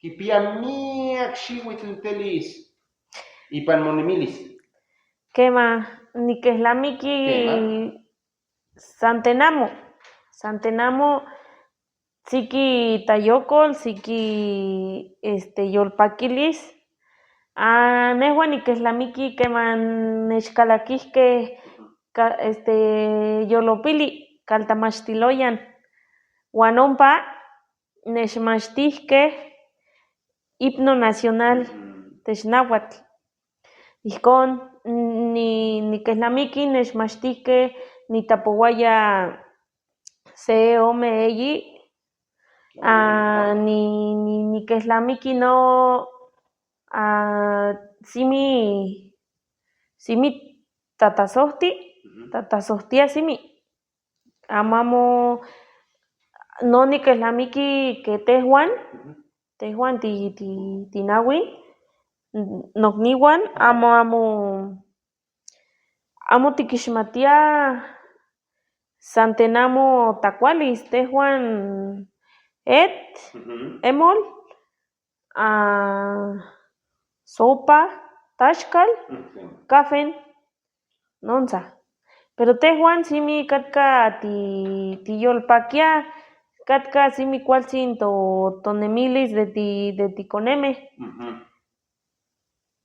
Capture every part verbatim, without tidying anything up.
kipia miak xiuitl telis ipan monemilis. Kema, nikelnamiki. Kema. San tenamo. San tenamo, siki tayokol, siki, este, yolpakilis. Ah, nejua nikelnamiki keman nechkalakijkej ka-, este, yolopili kaltamachtiloyan. Uan ompa nechmachtijkej himno nacional technauatl. Ijkon, ni-, nikelnamiki nechmachtijkej nitapouaya se ome eyi, ah, ni-, ni-, nikelnamiki no, ah, simi, simi tatasojti, tatasojtia simi. Amo, amo, no nikelnamiki ke tejuan, tejuan ti-, ti-, tinauin, n-, nokniuan, amo, amo, amo tikixmatiaj san tenamo takualis, tejuan et, emol, ah, sopa, taxkal, kafen, nontsa. Pero tejuan simi katka ti-, tiyolpakia, katka simi kualtsin to-, tonemilis de ti-, de tikonemej.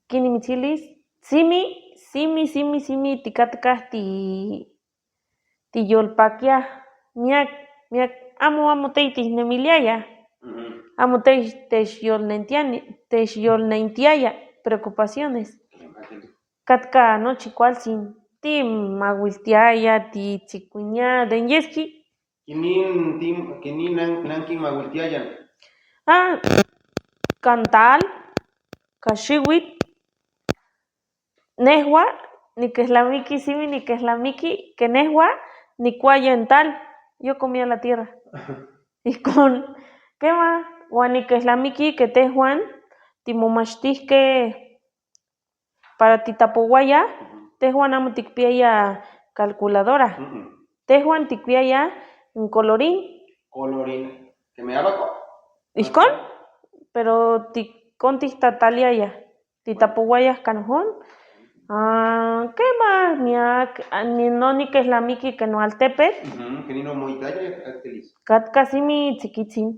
Kin nimitsilis, simi, simi, simi, simi tikatkaj ti-, tiyolpakiaj miak, miak, amo, amo teitijnemiliaya. Amo tech-, techyolnentiani-, techyolnentiaya preocupaciones. Katka nochi kualtsin, timauiltiaya, titsikuinia, den yeski. Kenin tim-, kenin nan-, nankinmauiltiaya? Ah, kan tal, kan xiuitl. Nejua nikelnamiki, simi nikelnamiki, ke nejua nikuaya n tal, yo comía la tierra. Ijkon, kema, uan nikelnamiki ke tejuan timomachtijkej para titapouaya, tejuan amo tikpiaya calculadora. Tejuan tikpiaya n colorín. Colorín. Keme abaco. Ijkon, pero tikon tiktataliaya, titapouaya kanojón. Ah, kema, miak, ah, ni-, no nikelnamiki ke noaltepetl. Kenin omoitaya, Artelis? Katka simi tsikitsin.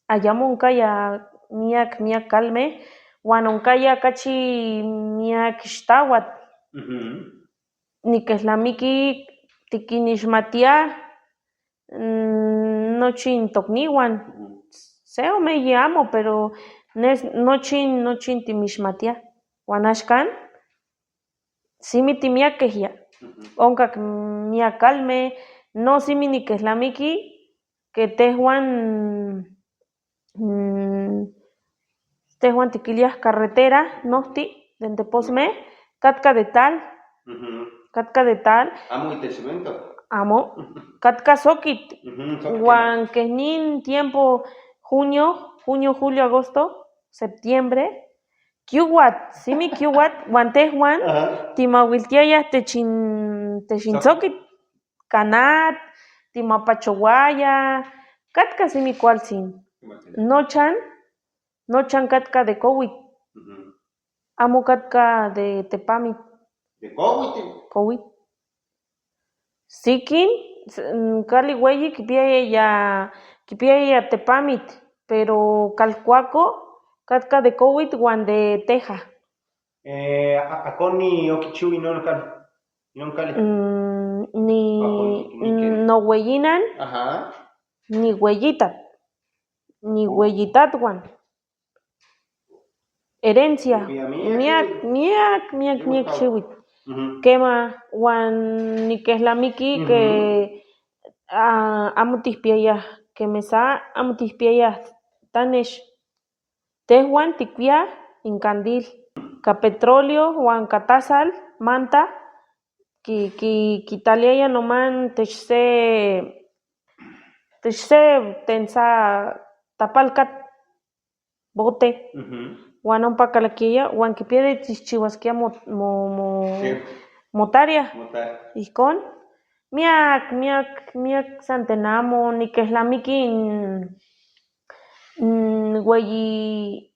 Ayamo onkaya miak, miak kalmej, uan onkaya kachi miak ixtauatl. Nikelnamiki tikinixmatiaj, mm, nochin tokniuan. Se ome eyi amo, pero nes-, nochin, nochin timixmatiaj. Uan axkan, simi timiakej ya. Onkak miak kalmej, no simi nikelnamiki, ke tejuan, mm, tejuan tikiliaj carretera, nojti, den teposmej, katka de tal, katka de tal. Amo itech cemento. Amo, katka sokitl. Sokitl. Uan kenin tiempo junio, junio, julio, agosto, septiembre, kiuatl, simi kiuatl, uan tejuan timauiltiayaj techin, techin sokitl, kanatl, timapachouayaj, katka simi kualtsin. Nochan, nochan katka de kouitl. Amo katka de tepamitl. De kouitl. Kouitl. Sikin, s-, n-, kali ueyi kipiaya, kipiaya tepamitl, pero kalkuako katka de kouitl uan de teja. Eh, a-, akoni okichiu inon kal-, inon kali? Mm, ni-, Akoni, ni ken? Noweyinan, Aha. Niweyitat, niweyitatuan. Herencia. Miak, miak, miak, miak xiuitl. Kema, uan nikelnamiki ke, ah, amo tikpiayaj kemesa, amo tikpiayaj tanex. Tejuan tikpiaj n kandil, ka petróleo uan ka tasal, manta, ki-, ki-, kitaliaya noman tech se, tech se tensa tapalkat, bote. Uan ompa kalakiaya uan kipia de chijchiuaskia mo-, mo-, mo-, motarea. Ijkon, miak, miak, miak san tenamo nikelnamiki n-, mm, ueyi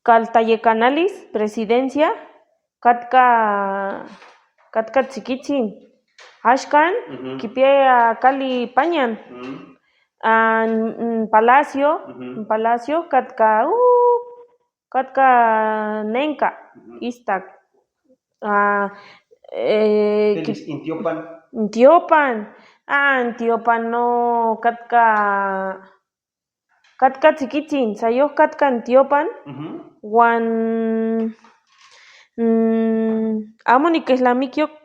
kaltayekanalis, presidencia, katka, katka tsikitsin. Axkan Ujú. Kipiaya kali panyan. Ujú. Ah, n-, n-, palacio, Ujú. Palacio katka, uh, katka nenka, Ujú. Istak. Ah, eh, Telis, ki-, intiopan. Intiopan. Ah, intiopan no, katka, katka tsikitsin, sayok katka intiopan, Ujú. Uan, mm, amo nikelnamiki ok,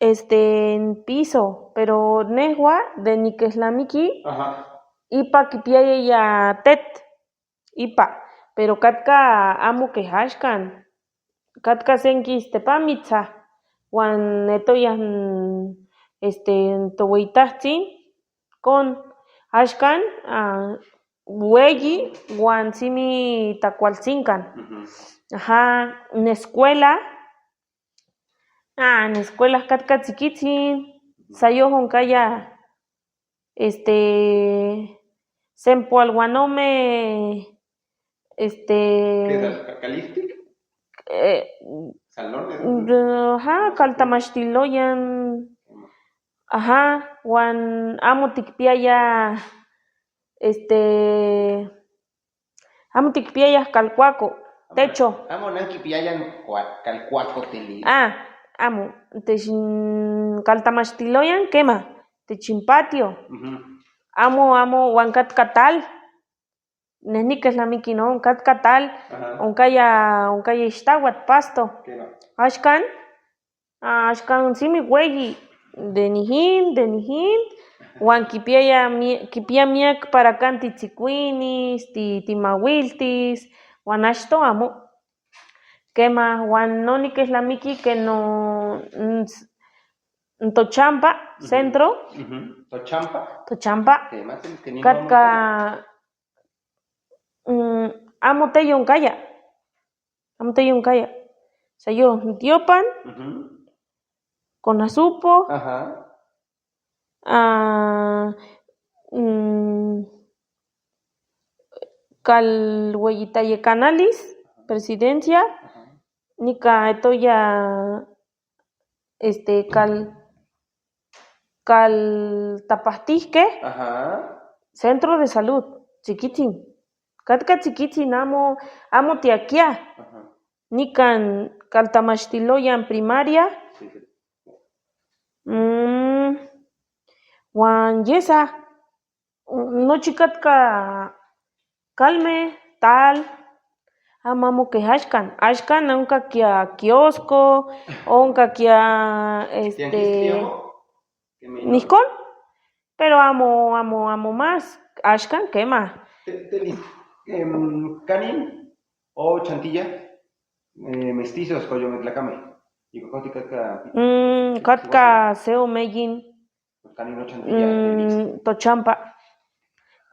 este, piso, pero nejua de nikelnamiki Ajá. Ipa kipiaya ya tet, ipa, pero katka amo kej axkan, katka senki, este, pamitsa, uan netoya, mm, este, toweitajtsin kon. Axkan, ah, ueyi uan simi takualtsinkan. Ujú. Ajá, neskuela, ah, neskuela katka tsikitsin, sayok onkaya, este, sempoal uan ome, este, ¿Qué tal? ¿Kalijtik? Eh, Salones, ¿no? Ajá, kaltamachtiloyan. Ajá, uan amo tikpiaya, este, amo tikpiaya kalkuako, Amo, techo. Amo nankipiaya kua-, kalkuako, Telis. Ah, amo, techin kaltamachtiloyan kema, techin patio. Ujú. Amo, amo, uan katka tal. Nej nikelnamiki no, katka tal, Ajá. Onkaya, onkaya ixtauatl pasto. Kema. Axkan, ah, axkan simi ueyi, de nijin, de nijin, uan kipiaya mi-, kipia miak para kan titsikuinis, ti-, timauiltis, uan achtoj amo. Kema, uan no nikelnamiki ken no, mm, s-, n tochampa, Ujú. Centro. Ujú. ¿Tochampa? Tochampa. Kema, ken, ken Katka, mm, amo teyo onkaya. Amo teyo onkaya. Sayok intiopan, Ujú. Konasupo, Ajá. ah, mm, kal ueyi tayekanalis, presidencia, Ajá. Nika etoya, este, kal, kal tapajtijkej, Ajá. Centro de salud, tsikitsin. Katka tsikitsin, amo, amo tiakia. Ajá. Nikan kaltamachtiloyan primaria. Sí, sí. Mm, uan yesa, nochi katka kalmej, tal, amo, amo kej axkan. Axkan onkakia kiosco, onkakia, este, Tianguis, tianguis. Nijkon, pero amo, amo, amo más. Axkan kema. Te-, Telis, em, ¿kanin ochantiya, eh, mestizos, koyometlakamej? Yikokojtik katka. Mm, katka se omeyin. Kanin ochantiya, Telis. Mm, tochampa.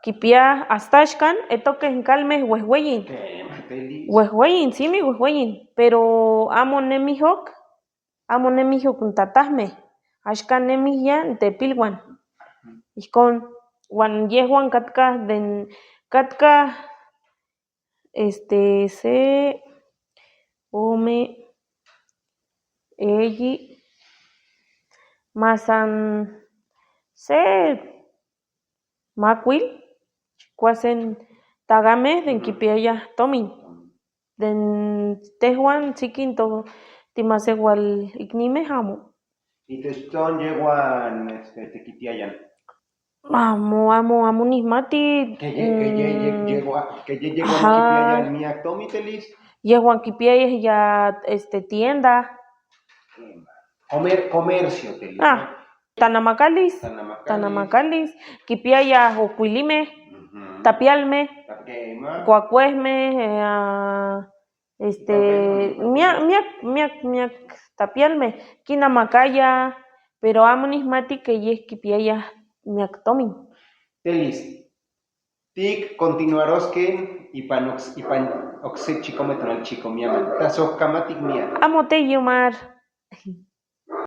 Kipia, hasta axkan etokej n kalmej uejueyin. Kema, Telis. Uejueyin, simi uejueyin. Pero amo nemij ok, amo nemij ok n tatajmej. Axkan nemij ya n tepiluan. Ijkon, uan yejuan katka den, katka, este, se, ome, eyi, masan se makuil, chikuasen takamej den kipiaya tomin. Den tejuan sikin to-, timaseualiknimej amo. Itech ton yejuan, este, tekitiaya. Amo, amo, amo nikmati. Ke ye-, ke ye-, ye-, mm, yejuan, ke ye-, yejuan kipiaya miak tomin, Telis. Yejuan kipiaya ya, este, tienda. Comer-, comercio, Telis, ah, ¿no? Tanamakalis. Tanamakalis. Tanamakalis. Kipiaya okuilimej, ujú, tapialmej, tap-, kema, kuakuejmej, eh, ah, este, miak, miak, miak, miak tapialmej kinamakaya, pero amo nikmati ke yej kipiaya miak tomin. Telis, tikkontinuaroskej ipan oks-, ipan okse chikome tonal, chikome aman. Tasojkamatik miak. Amo teyomar.